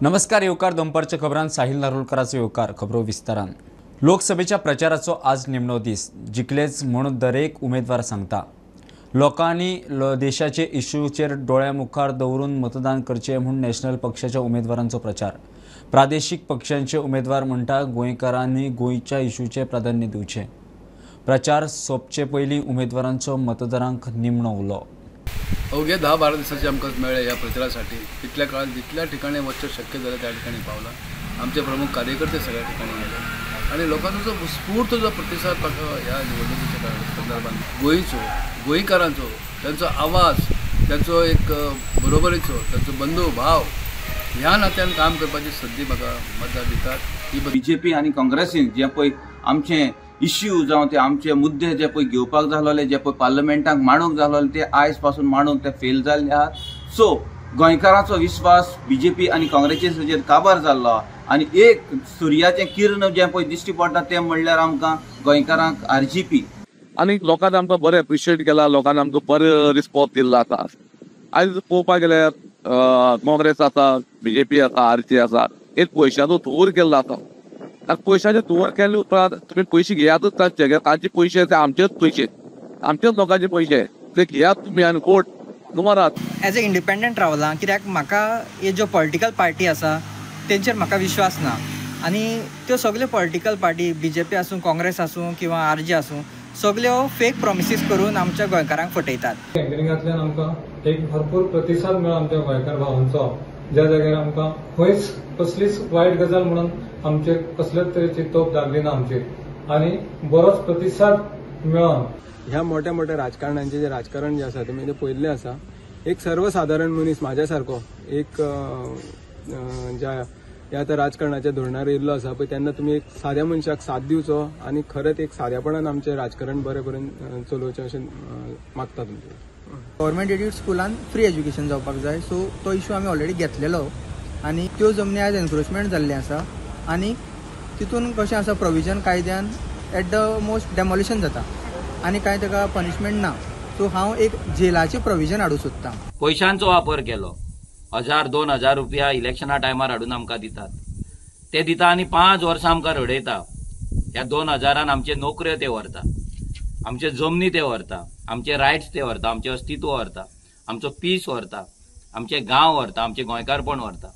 नमस्कार, येवकार दनपारच्या खबरान साहिल नारुलकराचो येवकार। खबरो विस्तारान। लोकसभेच्या प्रचाराचो आज निमणो दीस। जिखलेच म्हूण दरेक उमेदवार सांगता। लोकांनी देशाचे इश्यूचेर डोळ्या मुखार दवरून मतदान करचें म्हूण नॅशनल पक्षाच्या उमेदवारांचो प्रचार। प्रादेशीक पक्षांचे उमेदवार म्हणटा गोंयकारांनी गोंयच्या इश्यूचें प्राधान्य दिवचें। प्रचार सोंपचे पयलीं उमेदवारांचो मतदारांक निमणो उलो। अवघे 10-12 दिसाचे आमकां मेळ्ळे ह्या प्रचारासाठी। तितल्या काळात जितल्या ठिकाणी वचचें शक्य जालें त्या ठिकाणी पावला। आमचे प्रमुख कार्यकर्ते सगळ्या ठिकाणी गेले आणि लोकांचो जो उत्स्फूर्त जो प्रतिसाद म्हाका ह्या निवडणुकीच्या संदर्भात गोंयचो, गोंयकारांचो, त्यांचो आवाज, त्यांचो एक बरोबरीचो, त्यांचो बंधू भाव ह्या नात्यान काम करपाची संदी म्हाका मतदार दितात। ही बीजेपी आनी काँग्रेसीन जे पळय आमचे इश्यू जावं ते आमचे मुद्दे जे पळय घेवपाक जालोले, जे पळय पार्लमेंटाक मांडूंक जालोले ते आयज पासून मांडूंक ते फेल जाल्ले आहात। सो गोंयकारांचो विश्वास बीजेपी आनी काँग्रेसीचेर काबार जाल्लो आनी एक सुर्याचें किर्ण जें पळय दिश्टी पडटा तें म्हणल्यार आमकां गोंयकारांक आरजीपी। आनी लोकांनी आमकां बरें एप्रिशिएट केला, लोकांनी आमकां बरें रिस्पॉन्स दिल्लो आसा। आयज पळोवपाक गेल्यार काँग्रेस आसा, बीजेपी आसा, आरजी आसा, एक पयशांचो धुंवर केल्लो आसा। पयशांचे धुंवर केले उपरांत तुमी पयशे घेयातच तांचे, तांचे पयशे ते आमचेच पयशे, आमचेच लोकांचे पयशे ते घेयात तुमी आनी वोट मारात। एज ए इंडिपेंडंट रावलां कित्याक म्हाका हे ज्यो पॉलिटिकल पार्टी आसा तेंचेर म्हाका विश्वास ना आनी त्यो सगल्यो पॉलिटिकल पार्टी बीजेपी आसूं, काँग्रेस आसूं किंवा आरजी आसूं, सगल्यो फेक प्रॉमिसीस करून आमच्या गोंयकारांक फटयतात। कॅम्पेनिंगांतल्यान आमकां एक भरपूर प्रतिसाद मेळ्ळो आमच्या गोंयकार भावांचो, ज्या जाग्यार आमकां खंयच कसलीच वायट गजाल म्हणून आमचे कसलेच तरेची तोप लागली ना आमचेर आनी बरोच प्रतिसाद मेळोन ह्या मोठ्या मोठ्या राजकारणांचे जे राजकारण जे आसा तुमी ते पळयल्लें आसा। एक सर्वसाधारण मनीस म्हाज्या सारको एक ज्या ह्या आतां राजकारणाच्या धोरणार येयल्लो आसा पळय, तेन्ना तुमी एक साद्या मनशाक साथ दिवचो आनी खरेंच एक साद्यापणान आमचें राजकारण बरें करून चलोवचें अशें मागता तुमचें। गव्हर्मेंट एडिड स्कुलान फ्री एज्युकेशन जावपाक जाय, सो तो इशू आमी ऑलरेडी घेतलेलो आनी त्यो जमनी आयज एनक्रोचमेंट जाल्लें आसा आनी तितून कशें आसा प्रोविजन कायद्यान एट the most demolition जाता आनी कांय ताका पनिशमेंट ना। सो हांव एक जेलाचें प्रोविजन हाडूंक सोदतां। पयशांचो वापर केलो, 1000-2000 रुपया इलेक्शना टायमार हाडून आमकां दितात, ते दिता आनी 5 वर्सां आमकां रडयता। ह्या 2000 आमचे नोकऱ्यो ते व्हरता, आमचे जमनी ते व्हरता, आमचे रायट्स ते व्हरता, आमचें अस्तित्व व्हरता, आमचो पीस व्हरता, आमचे गांव व्हरता, आमचें गोंयकारपण व्हरता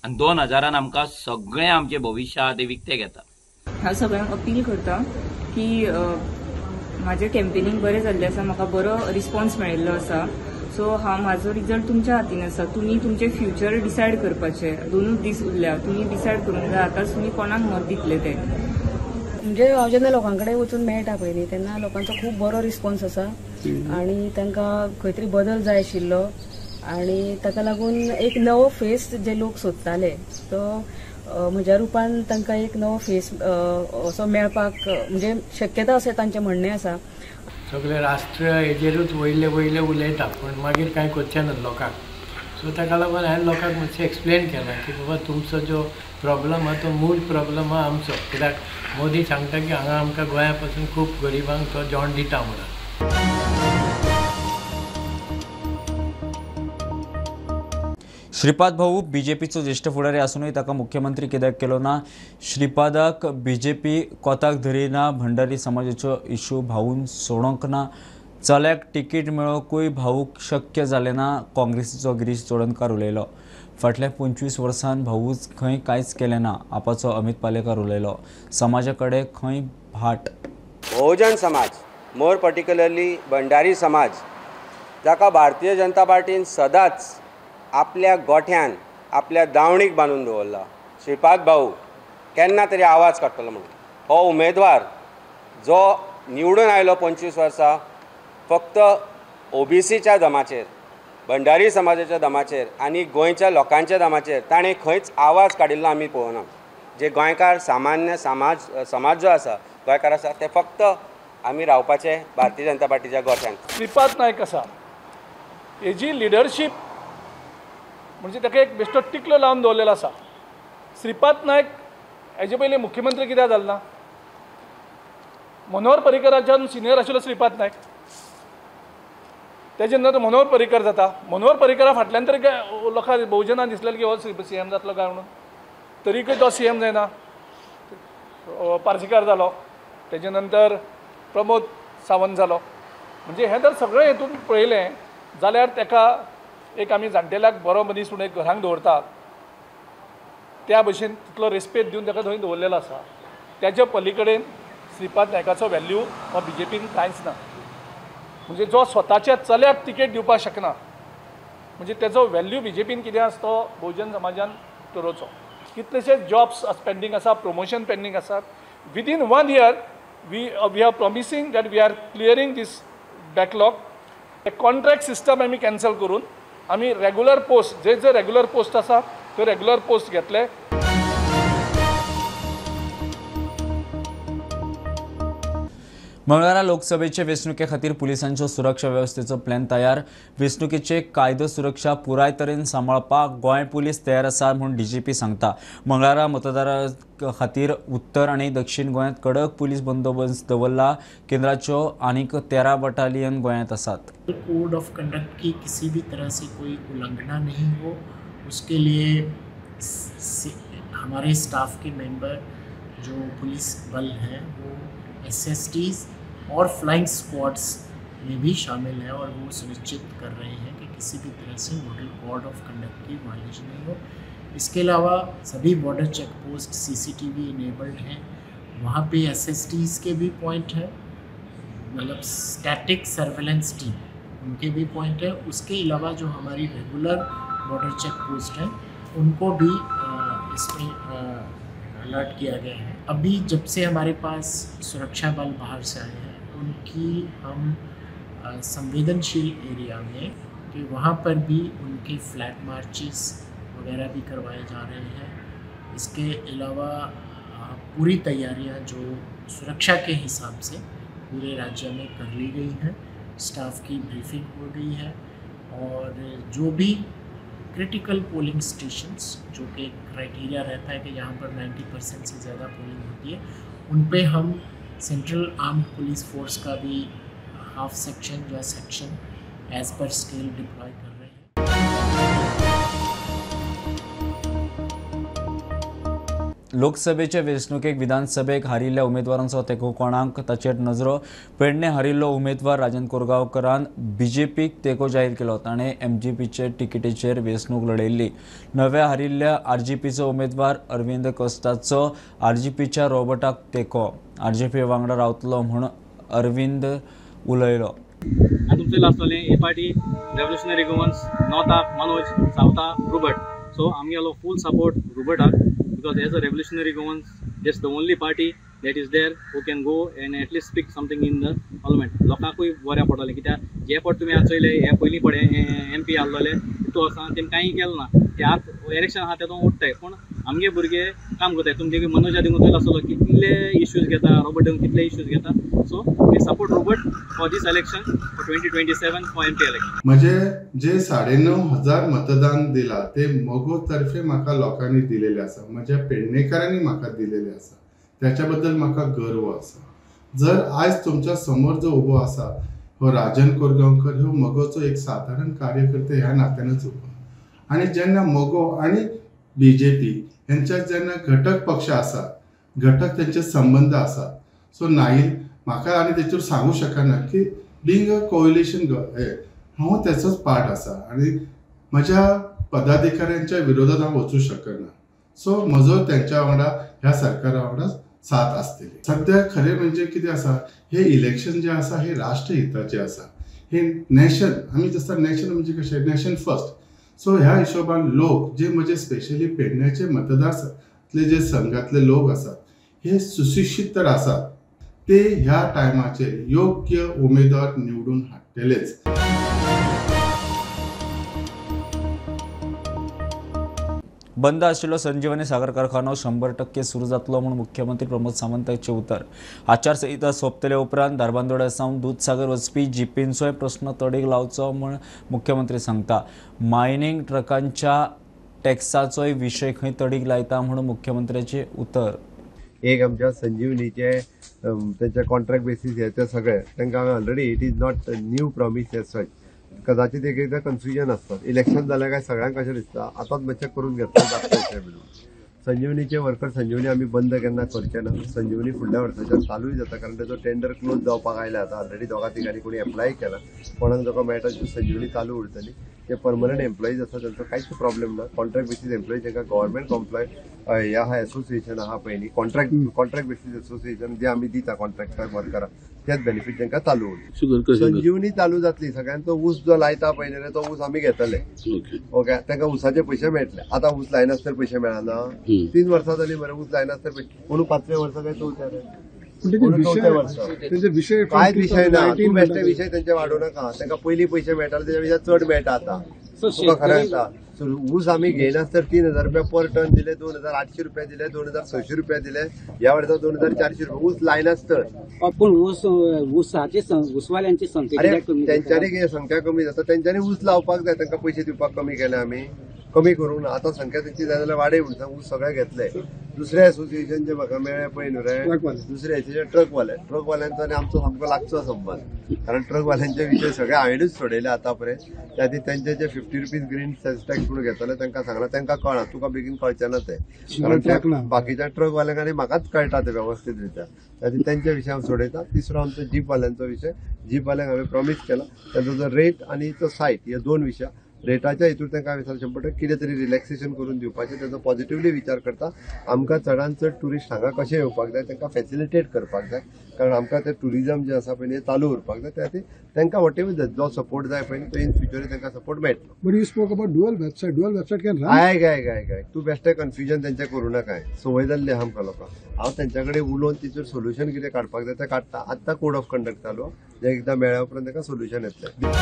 आनी 2000 आमकां सगळें आमचें भविश्य आहा तें विकतें घेता। हांव सगळ्यांक अपील करता की म्हाजें कॅम्पेनींग बरें जाल्लें आसा, म्हाका बरो रिस्पॉन्स मेळिल्लो आसा। सो हांव म्हाजो रिजल्ट तुमच्या हातीन आसा, तुमी तुमचें फ्युचर डिसायड करपाचें। 2 दीस उरल्या, तुमी डिसायड करूंक जाय आतांच तुमी कोणाक मत दितले तें। म्हणजे हांव जेन्ना लोकां कडेन वचून मेळटा पळय न्ही तेन्ना लोकांचो खूब बरो रिस्पॉन्स आसा आनी तांकां खंय तरी बदल जाय आशिल्लो आनी ताका लागून एक नवो फेस जे लोक सोदताले तो म्हज्या रुपान तांकां एक नवो फेस असो मेळपाक म्हणजे शक्यता अशें तांचें म्हणणें आसा। सगळे राष्ट्रीय हेजेरूच वयले वयले उलयता पूण मागीर कांय करचें ना लोकांक। सो ताका लागून हांवें लोकांक मातशें एक्सप्लेन केलां की बाबा तुमचो जो प्रॉब्लम आहा तो मूळ प्रॉब्लम आहा आमचो, कित्याक मोदी सांगता की हांगा आमकां गोंया पासून खूब गरिबांक तो जेवण दिता म्हणून। श्रीपाद भाऊ बीजेपीचो ज्येष्ठ फुडारी आसूनय ताका मुख्यमंत्री कित्याक केलो ना? श्रीपादाक बीजेपी कोताक धरिना, भंडारी समाजाचो इश्यू भाऊन सोडोवंक ना, चल्याक तिकीट मेळोवंकूय भाऊक शक्य जालें ना, काँग्रेसीचो गिरीश चोडणकार उलयलो। फाटल्या 25 वर्सां भाऊच खंय कांयच केलें ना, आपाचो अमित पालेकर उलयलो। समाजा कडेन खंय भाट। बहुजन समाज, मोर पर्टिक्युलरली भंडारी समाज, जाका भारतीय जनता पार्टीन सदांच आपल्या गोठ्यान आपल्या दावणीक बांदून दवरला। श्रीपाद भाऊ केन्ना तरी आवाज काडटलो म्हणून हो उमेदवार जो निवडून आयलो 25 वर्सां फक्त ओबीसीच्या दमाचेर, भंडारी समाजाच्या दमाचेर आनी गोंयच्या लोकांच्या दमाचेर ताणें खंयच आवाज काडिल्लो आमी पळोवना। जे गोंयकार सामान्य समाज जो आसा, गोंयकार आसा, ते फक्त आमी रावपाचे भारतीय जनता पार्टीच्या गोठ्यान। श्रीपाद नायक आसा हेजी लिडरशीप म्हणजे ताका एक बेश्टो टिकलो लावन दवरलेलो आसा। श्रीपाद नायक हेजे पयलीं मुख्यमंत्री कित्याक जालो ना? मनोहर पर्रीकराच्यान सिनियर आशिल्लो श्रीपाद नायक। तेजे नंतर मनोहर पर्रीकर जाता. मनोहर पर्रीकरा फाटल्यान तरी काय लोकांक बहुजनान दिसलें की हो सी एम जातलो काय म्हणून, तरीकय तो सी एम जायना. पार्सेकार जालो, तेजे नंतर प्रमोद सावंत जालो. म्हणजे हें जर सगळें हितून पळयलें जाल्यार तेका एक आमी जाणटेल्याक बरो मनीस म्हूण एक घरांक दवरतात त्या भशेन तितलो रेस्पेद दिवन ताका थंय दवरलेलो आसा. त्याच्या पली कडेन श्रीपाद नायकाचो व्हॅल्यू हो बी जे पीन कांयच ना. म्हणजे जो स्वताच्या चल्याक तिकेट दिवपाक शकना म्हणजे तेजो व्हॅल्यू बी जे पीन कितें आसा तो बहुजन समाजान थरोवचो. कितलेशेच जॉब्स पेंडींग आसा, प्रमोशन पेंडींग आसात. Within 1 year we are promising that we are clearing this backlog. Contract system आमी कॅन्सल करून आमी रेगुलर पोस्ट, जे जे रेगुलर पोस्ट आसा त्यो रेगुलर पोस्ट घेतले. मंगळारा लोकसभेचे वेंचणुके खातीर पुलिसांचो सुरक्षा वेवस्थेचो प्लॅन तयार. वेंचणुकेचे कायदो सुरक्षा पुराय तरेन सांबाळपाक गोंय पुलीस तयार आसा म्हूण डीजीपी सांगता. मंगळारा मतदारा खातीर उत्तर आनी दक्षिण गोंयांत कडक पुलीस बंदोबस्त दवरला. केंद्राच्यो आनीक 13 बटालियन गोंयांत आसात. कोड ऑफ कंडक्ट की किसी भी तरह से कोई उल्लंघना नहीं हो उसके लिए हमारे स्टाफ के मेंबर जो पुलिस बल हैं वो SSTs और फ्लाइंग स्क्वाड्स में भी शामिल है और वो सुनिश्चित कर रहे हैं कि किसी भी तरह से मॉडल कोड ऑफ कंडक्ट की वायलेशन नहीं हो. इसके अलावा सभी border check post CCTV enabled हैं, वहाँ पे SSTs के भी पॉइंट है, मतलब स्टैटिक सर्वेलेंस टीम उनके भी पॉइंट है. उसके अलावा जो हमारी रेगुलर बॉर्डर चेक पोस्ट हैं उनको भी इसमें अलर्ट किया गया है. अभी जब से हमारे पास सुरक्षा बल बाहर से आए हैं उनकी हम संवेदनशील एरिया में कि वहाँ पर भी उनके फ्लैग मार्चेस वगैरह भी करवाए जा रहे हैं. इसके अलावा पूरी तैयारियां जो सुरक्षा के हिसाब से पूरे राज्य में कर ली गई हैं, स्टाफ की ब्रीफिंग हो गई है और जो भी क्रिटिकल पोलिंग स्टेशंस जो कि क्राइटेरिया रहता है कि यहाँ पर 90% से ज़्यादा पोलिंग होती है उन पे हम सेंट्रल आर्म्ड पुलिस फोर्स का भी हाफ सेक्शन या section as per scale deploy कर रहे हैं. लोकसभेचे वेंचणुकेक विधानसभेक हारिल्ल्या उमेदवारांचो तेंको कोणाक ताचेर नजरो. पेडणे हारिल्लो उमेदवार राजन कोरगांवकरान बीजेपीक तेंको जाहीर केलो. ताणें एमजीपीचे तिकेटीचेर वेंचणूक लढयल्ली. नव्या हारिल्ल्या आरजीपीचो उमेदवार अरविंद कोस्टाचो आरजीपीच्या रॉबर्टाक तेंको. आरजीपी वांगडा रावतलो म्हूण अरविंद उलयलो. आनी तुमचें आसतलें हे पार्टी रेवोल्युशनरी गोवन्स नॉर्थाक मनोज, सावथाक रोबर्ट. सो आमगेलो फूल support रोबर्टाक because as a revolutionary Goans, that's the only party that is there who can go and at least speak something in the parliament. लोकांकूय बऱ्या पडटलें कित्याक जे पट तुमी आतां चोयले हे पयलीं पडे एम पी आहलोले तितू आसा तेमी कांय केलें ना. ते आतां इलेक्शन आहा तेतून उठताय पूण आमगे भुरगे काम करताय. तुमचे मनोजा देंगून चोयलो आसतलो कितले इश्यूज घेता, रॉबर्ट देंगून कितले इश्यूज घेता. So we support Robert for this election for 2027 for MP election. म्हजे जे 9,500 मतदान दिला ते मगो तर्फे म्हाका लोकांनी दिलेले आसा, म्हज्या पेडणेकारांनी म्हाका दिलेले आसा, त्याच्या बद्दल म्हाका गर्व आसा. जर आयज तुमच्या समोर जो उबो आसा हो राजन कोरगांवकर हो मगोचो एक साधारण कार्यकर्ते ह्या नात्यानच उबो. आनी जेन्ना मगो आनी बीजेपी हेंच्या जेन्ना घटक पक्ष आसा, घटक तेंचे संबंद आसा, सो नाईल म्हाका आनी तेचेर सांगू शकना की बींग अ कोएलिशन हांव तेचोच पार्ट आसा आनी म्हज्या पदाधिकाऱ्यांच्या विरोधात हांव वचूं शकना. सो म्हजो तेंच्या वांगडा ह्या सरकारा वांगडा साथ आसतली. सद्या खरें म्हणजे कितें आसा, हे इलेक्शन जें आसा हे राष्ट्रहिताचें आसा, हे नॅशन आमी जसं नॅशन म्हणजे कशें नॅशन फर्स्ट. सो ह्या हिशोबान लोक जे म्हजे स्पेशली पेडण्याचे मतदारसंघातले जे संघातले लोक आसात हे सुशिक्षीत तर आसात, ते ह्या टायमाचेर योग्य उमेदवार निवडून हाडटलेच. बंद आशिल्लो संजीवनी साखर कारखानो 100% सुरू जातलो म्हूण मुख्यमंत्री प्रमोद सावंत हांचे उतर. आचारसंहिता सोंपतले उपरांत धारबांदोड्या सावन दूदसागर वचपी जिपींचोय प्रस्न तडीक लावचो म्हूण मुख्यमंत्री सांगता. मायनिंग ट्रकांच्या टॅक्साचोय विशय खंय तडीक लायता म्हूण मुख्यमंत्र्याचे उतर. एक आमच्या संजीवनीचे तेंच्या कॉन्ट्रॅक्ट बेसीस हे ते सगळे तांकां already it is not new promise as such. कदाचित एक एकदां कन्फ्युजन आसतात. इलेक्शन जालें काय सगळ्यांक कशें दिसता आतांच मातशें करून घेतले जाता म्हणून. संजीवनीचे वर्कर संजीवनी आमी बंद केन्ना करचे ना. संजीवनी फुडल्या वर्साच्यान चालूय जाता, कारण तेजो टेंडर क्लोज जावपाक आयला. आतां ऑलरेडी दोगा तिगांनी कोणी एप्लाय केला, कोणाक जाका मेळटा संजीवनी चालू उरतली. जे परमनंट एम्प्लॉईज आसा तांचो कांयच प्रॉब्लेम ना. कॉन्ट्रॅक्ट बेसीस एम्प्लॉईज जांकां गव्हर्मेंट कॉम्प्लॉय हे आहा एसोसिएशन आहा पळय न्ही, कॉन्ट्रॅक्ट बेसीस एसोसिएशन जे आमी दिता कॉन्ट्रॅक्टर वर्कराक, तेच बेनिफीट तांकां चालू उरतले. संजीवनी चालू जातली. सगळ्यांचो ऊस जो लायता पळय न्ही तो ऊस आमी घेतले, ओके, तांकां ऊसाचे पयशे मेळटले. आतां ऊस लायनासतर पयशे मेळना. 3 वर्सां जाली मरे ऊस लायनासतर पयशे, म्हणून 5व्या वर्सा काय चवथ्या रे, चवथ्या वर्सा कांयच विशय ना. तूं बेश्टे विशय तेंचे वाडोवं नाका. तांकां पयलीं पयशे मेळटाले तेच्या पेक्षा चड मेळटा आतां. तुका खरें सांगता, ऊस आमी घेयनासतर 3000 रुपया पर टन दिले, 2800 रुपया दिले, 2600 रुपया दिले, ह्या वर्सा 2400 रुपया ऊस लायनासतर. पूण ऊस ऊसाची ऊसवाल्यांची संख्या तेंच्यांनी संख्या कमी जाता, तेंच्यांनी ऊस लावपाक जाय. तांकां पयशे दिवपाक कमी केले आमी, कमी करूंक ना. आतां संख्या तेंची जाय जाल्यार वाडय म्हणून ऊस सगळे घेतले. दुसरे एसोसिएशन जे म्हाका मेळ्ळे पळय न्हू रे, दुसरे एसोसिएशन ट्रकवाले, ट्रकवाल्यांचो आनी आमचो सामको लागचो संबंद, कारण ट्रकवाल्यांचे विशय सगळे हांवेनूच सोडयले आतां पर्यंत. त्या खातीर तेंचे जे 50 रुपीज ग्रीन सेल्स टॅक्स म्हणून घेतले तांकां सांगलां, तांकां कळना, तुका बेगीन कळचें ना तें, कारण बाकीच्या ट्रकवाल्यांक आनी म्हाकाच कळटा तें वेवस्थीत रित्या. त्या खातीर तेंचे विशय हांव सोडयता. तिसरो आमचो जीपवाल्यांचो विशय, जीपवाल्यांक हांवें प्रॉमीस केला तांचो जो रेट आनी तो सायट हे 2 विशय, रेटाच्या हितूर तांकां हांवें सांगलें 100% कितें तरी रिलॅक्सेशन करून दिवपाचें, ताचो पॉझिटिवली विचार करता. आमकां चडान चड ट्युरिस्ट हांगा कशें येवपाक जाय, तांकां फॅसिलिटेट करपाक जाय, कारण आमकां तें ट्युरिजम जें आसा पळय चालू उरपाक जाय. त्या खातीर तांकां what ever जो सपोर्ट जाय पळय तो इन फ्युचर तांकां सपोर्ट मेळटलो. But you spoke about dual website, dual website can run. आयक आयक आयक आयक, तूं बेश्टें कन्फ्युजन तेंचें करूं नाका. संवय जाल्ली आहा आमकां लोकांक. हांव तेंच्या कडेन उलोवन तिचेर सोल्युशन कितें काडपाक जाय तें काडटा. आतां कोड ऑफ कंडक्ट चालू, जें एकदां मेळ्ळ्या उपरांत तांकां सोल्युशन येतलें.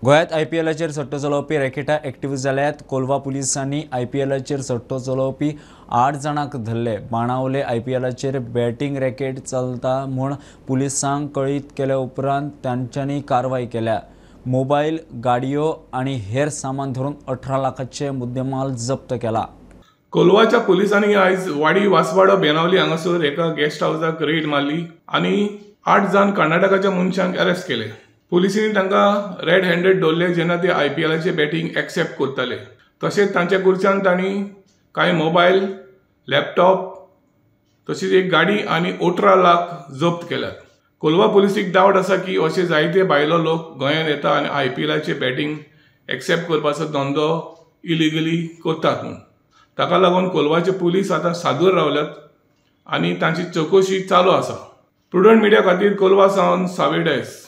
गोंयांत आयपीएलाचेर सट्टो चलोवपी रॅकेटां एक्टिव्ह जाल्यात. कोलवा पुलिसांनी आयपीएलाचेर सट्टो चलोवपी 8 जाणांक धरले. बाणावले आयपीएलाचेर बॅटींग रॅकेट चलता म्हूण पुलिसांक कळीत केल्या उपरांत तांच्यांनी कारवाय केल्या. मोबायल, गाडयो आनी हेर सामान धरून 18 लाखाचे मुद्देमाल जप्त केला. कोलवाच्या पुलिसांनी आयज वाडी वासवाडो बेनावली हांगासर एका गेस्ट हावसाक रेड मारली आनी 8 जाण कर्नाटकाच्या मनशांक अरेस्ट केले. पुलिसांनी तांकां रेड हँडेड दवरले जेन्ना ते आयपीएलाचे बॅटींग एक्सेप्ट करताले. तशेंच तांच्या कडच्यान तांणी कांय मोबायल, लॅपटॉप, तशीच एक गाडी आनी 18 लाख जप्त केल्यात. कोलवा पुलिसीक डावट आसा की अशे जायते भायलो लोक गोंयांत येता आनी आयपीएलाचे बॅटींग एक्सेप्ट करपाचो धंदो इलिगली करतात म्हूण. ताका लागून कोलवाचे पुलीस आतां सादूर रावल्यात आनी तांची चवकशी चालू आसा. प्रुडंट मिडिया खातीर कोलवा सावन Savi Dias.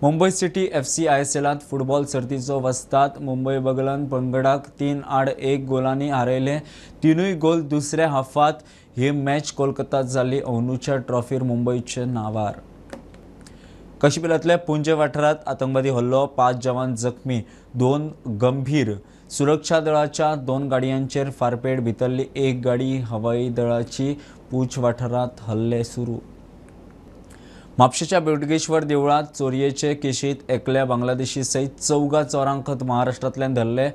Mumbai city FC आयएसएलांत फुटबॉल सर्तीचो वस्ताद मुंबय बगलन पंगडाक 3-1 गोलांनी हारयले. 3 गोल दुसऱ्या हाफांत. ही मॅच कोलकातात जाल्ली. अंदूच्या ट्रॉफीर मुंबयचे नांवार. काश्मीरांतल्या पुंजे वाठारांत आतंकवादी हल्लो, 5 जवान जखमी, 2 गंभीर. सुरक्षा दळाच्या 2 गाडयांचेर फारपेट, भितरली 1 गाडी हवाई दळाची. पूंछ वाठारांत हल्ले सुरू. म्हापशेच्या बोडगेश्वर देवळांत चोरयेचे केशींत एकल्या बांगलादेशी सयत 4 चोरांक महाराष्ट्रांतल्यान धरले.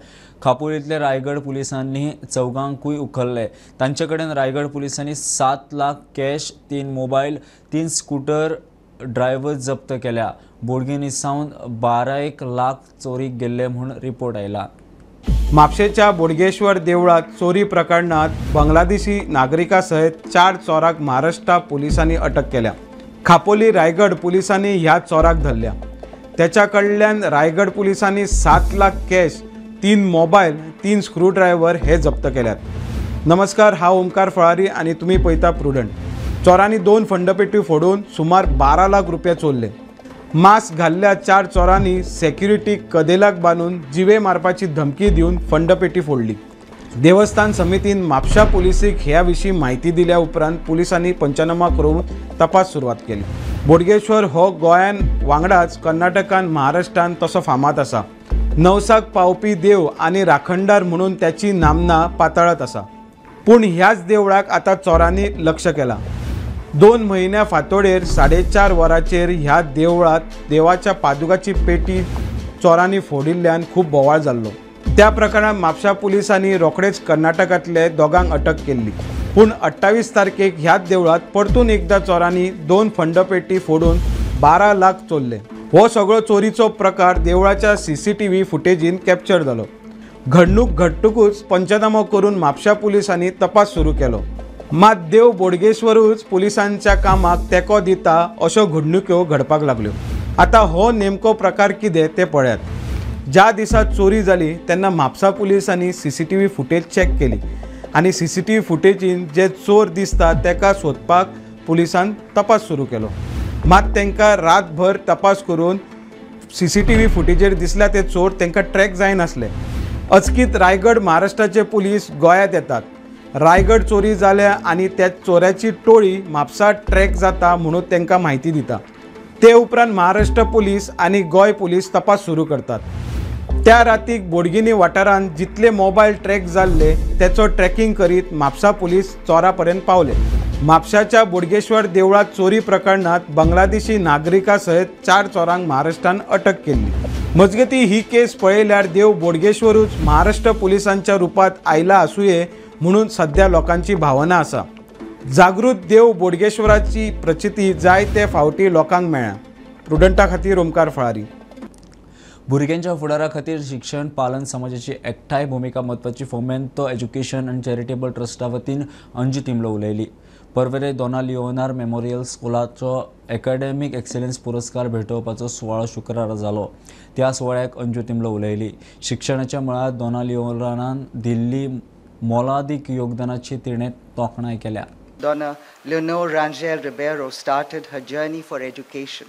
खापोलींतले रायगड पुलिसांनी 4गांकूय उखल्ले. तांचे कडेन रायगड पुलिसांनी 7 lakh cash, 3 mobile, 3 scooter driver जप्त केल्या. बोडगिनी सावन 12 लाख चोरीक गेल्ले म्हूण रिपोर्ट आयला. म्हापशेच्या बोडगेश्वर देवळांत चोरी प्रकरणात बांगलादेशी नागरिका सयत 4 चोरांक महाराष्ट्र पुलिसांनी अटक केल्या. खापोली रायगड पुलिसांनी ह्या चोराक धरल्या. त्याच्या कडल्यान रायगड पुलिसांनी 7 लाख कॅश, 3 मोबायल, 3 स्क्रूड्रायव्हर हे जप्त केल्यात. नमस्कार, हांव ओमकार फळारी आनी तुमी पळयता प्रुडंट. चोरांनी 2 फंडपेटी फोडून सुमार 12 लाख रुपया चोरले. मास्क घाल्ल्या 4 चोरांनी सेक्युरिटी कदेलाक बांदून जिवे मारपाची धमकी दिवन फंडपेटी फोडली. देवस्थान समितीन म्हापशा पुलिसीक ह्या विशीं म्हायती दिल्या उपरांत पुलिसांनी पंचनामा करून तपास सुरवात केली. बोडगेश्वर हो गोंयान वांगडाच कर्नाटकान, महाराष्ट्रान तसो फामाद आसा. नवसाक पावपी देव आनी राखणदार म्हणून त्याची नामना पातळत आसा. पूण ह्याच देवळाक आतां चोरांनी लक्ष केलां. 2 म्हयन्या फांतोडेर 4:30 वरांचेर ह्या देवळांत देवाच्या पादुकाची पेटी चोरांनी फोडिल्ल्यान खूब बोवाळ जाल्लो. त्या प्रकरणात म्हापशा पुलिसांनी रोखडेच कर्नाटकांतले 2 अटक केल्ली. पूण 28 तारखेक ह्याच देवळांत परतून एकदा चोरांनी 2 फंडपेटी फोडून 12 लाख चोरले. हो सगळो चोरीचो प्रकार देवळाच्या CCTV फुटेजीन कॅप्चर जालो. घडणूक घडटकूच पंचनामो करून म्हापशा पुलिसांनी तपास सुरू केलो. मात देव बोडगेश्वरूच पुलिसांच्या कामाक तेंको दिता अश्यो घडणुक्यो घडपाक लागल्यो. आतां हो नेमको प्रकार कितें तें पळयात. ज्या दिसा चोरी जाली तेन्ना म्हापसा पुलिसांनी CCTV footage check केली आनी CCTV फुटेजीन जे चोर दिसता तेका सोदपाक पुलिसान तपास सुरू केलो. मात तांकां रातभर तपास करून CCTV फुटेजीर दिसल्या ते चोर तांकां ट्रॅक जायनासले. अचकीत रायगड महाराष्ट्राचे पुलीस गोंयांत येतात. रायगड चोरी जाल्या आनी त्या चोराची टोळी म्हापसा ट्रॅक जाता म्हणून तांकां म्हायती दिता. ते उपरांत महाराष्ट्र पुलीस आनी गोंय पुलीस तपास सुरू करतात. त्या रातीक बोडगिनी वाठारांत जितले मोबायल ट्रॅक जाल्ले तेचो ट्रॅकिंग करीत म्हापसा पुलीस चोरा पर्यंत पावले. म्हापशाच्या बोडगेश्वर देवळांत चोरी प्रकरणात बांगलादेशी नागरिका सयत 4 चोरांक महाराष्ट्रान अटक केल्ली. मजगती ही केस पळयल्यार देव बोडगेश्वरूच महाराष्ट्र पुलिसांच्या रुपात आयला आसुये म्हणून सध्या लोकांची भावना आसा. जागृत देव बोडगेश्वराची प्रचिती जायते फावटी लोकांक मेळ्ळ्या. प्रुडंटा खातीर ओमकार फळारी. भुरग्यांच्या फुडारा खातीर शिक्षण पालन समाजाची एकठांय भुमिका म्हत्वाची. फोमेंतो एज्युकेशन आनी चॅरिटेबल ट्रस्टा वतीन अंजू तिंबलो उलयली. पर्वरे दोना लिओनार मेमोरियल स्कुलाचो एकाडेमीक एक्सलन्स पुरस्कार भेटोवपाचो सुवाळो शुक्रारा जालो. त्या सुवाळ्याक अंजू तिंबलो उलयली. शिक्षणाच्या मळार दोना लिओनारान दिल्ली मोलादीक योगदानाची तिणें तोखणाय केल्या. Dona Leonor Rangel Ribeiro started her journey for education.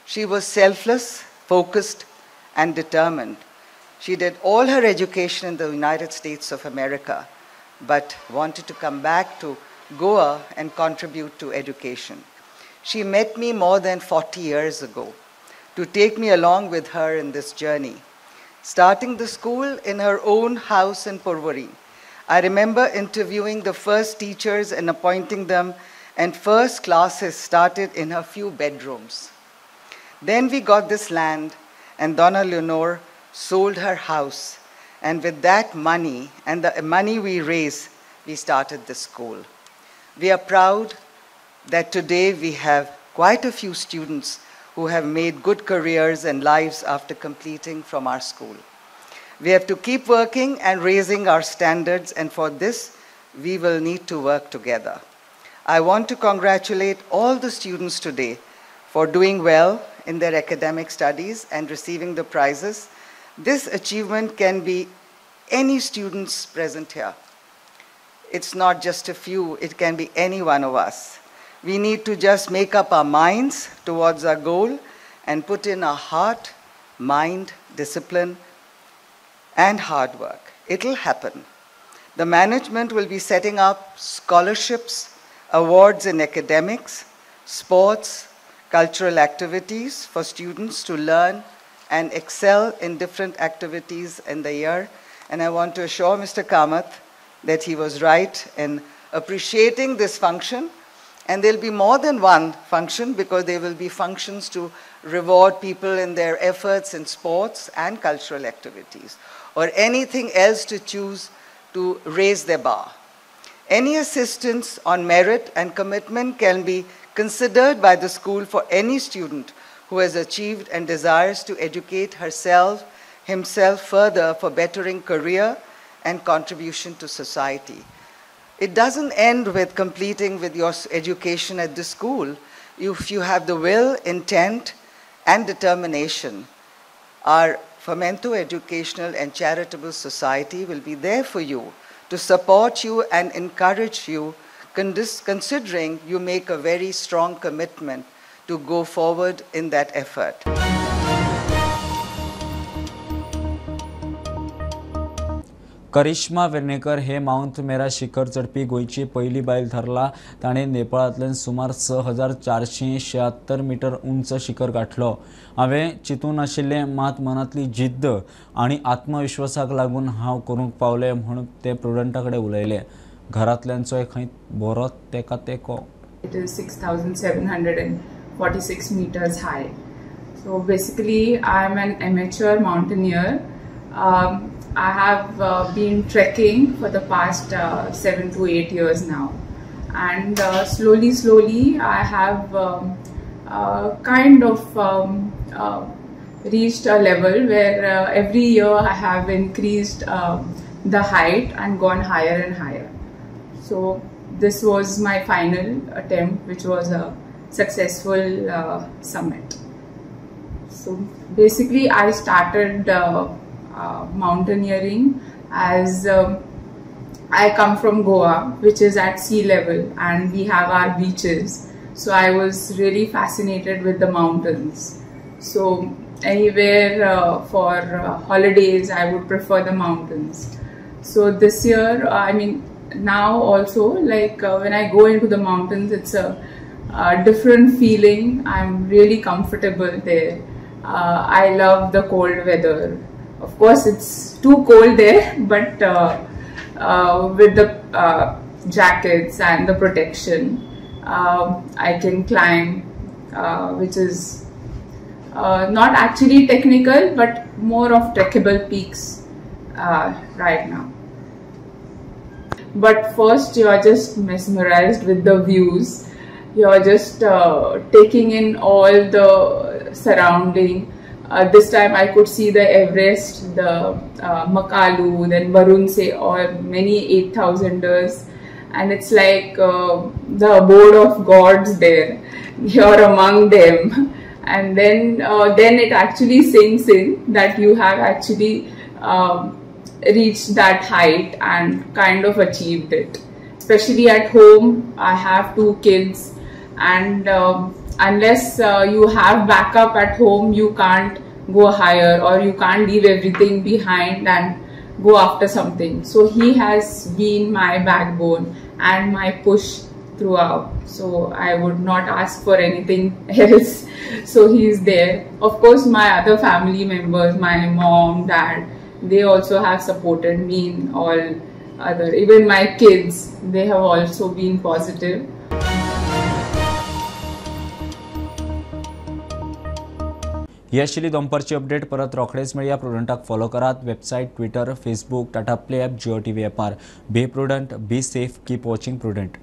She was selfless, focused, and determined. She did all her education in the United States of America, but wanted to come back to Goa and contribute to education. She met me more than 40 years ago to take me along with her in this journey, starting the school in her own house in Porvorim. I remember interviewing the first teachers and appointing them, and first classes started in her few bedrooms. Then we got this land, and Dona Leonor sold her house. And with that money and the money we raised, we started the school. We are proud that today we have quite a few students who have made good careers and lives after completing from our school. We have to keep working and raising our standards, and for this, we will need to work together. I want to congratulate all the students today for doing well in their academic studies and receiving the prizes. This achievement can be any students present here. It's not just a few, it can be any one of us. We need to just make up our minds towards our goal and put in our heart, mind, discipline, and hard work. It'll happen. The management will be setting up scholarships, awards in academics, sports, cultural activities for students to learn and excel in different activities in the year. And I want to assure Mr. Kamath that he was right in appreciating this function. And there'll be more than one function, because there will be functions to reward people in their efforts in sports and cultural activities, or anything else to choose to raise their bar. Any assistance on merit and commitment can be considered by the school for any student who has achieved and desires to educate herself, himself further for bettering career and contribution to society. It doesn't end with completing with your education at the school. If you have the will, intent, and determination, our Fomento Educational and Charitable Society will be there for you to support you and encourage you, considering you make a very strong commitment to go forward in that effort. Karishma Vernekar हे mount मेरा शिखर चढपी गोंयची पयली बायल थारला. ताणें नेपाळांतल्यान सुमार 6476 metre उंच शिखर गाठलो. हांवें चिंतून नाशिल्लें, मात मनांतली जिद्द आनी आत्मविश्वासाक लागून हांव करूंक पावलें म्हूण ते प्रुडंटा कडेन उलयले. घरांतल्यांचोय खंय बरो तेका तेंको. It is 6746 meters high. So basically I am an amateur mountaineer. I have been trekking for the past 7 to 8 years now, and slowly I have kind of reached a level where every year I have increased the height and gone higher and higher. So this was my final attempt, which was a successful summit. So basically I started mountaineering as I come from Goa, which is at sea level, and we have our beaches. So I was really fascinated with the mountains. So anywhere for holidays, I would prefer the mountains. So this year, I mean, now also, like when I go into the mountains, it's a different feeling. I'm really comfortable there. I love the cold weather. Of course, it's too cold there, but with the jackets and the protection, I can climb, which is not actually technical, but more of trekkable peaks right now. But first, you are just mesmerized with the views. You are just taking in all the surrounding. This time I could see the Everest, the Makalu, then Varunse, or many 8,000ers, and it's like the abode of gods there. You're among them, and then it actually sinks in that you have actually reached that height and kind of achieved it. Especially at home, I have 2 kids, and unless you have backup at home, you can't go higher, or you can't leave everything behind and go after something. So he has been my backbone and my push throughout. So I would not ask for anything else. So he's there. Of course, my other family members, my mom, dad, they also have supported me in all other, even my kids, they have also been positive. ही आशिल्ली दनपारची update. परत रोखडेच मेळया. प्रुडंटाक follow करात. Website, Twitter, Facebook, Tata Play app, Jio TV ॲपार. Be prudent, be safe, keep watching Prudent.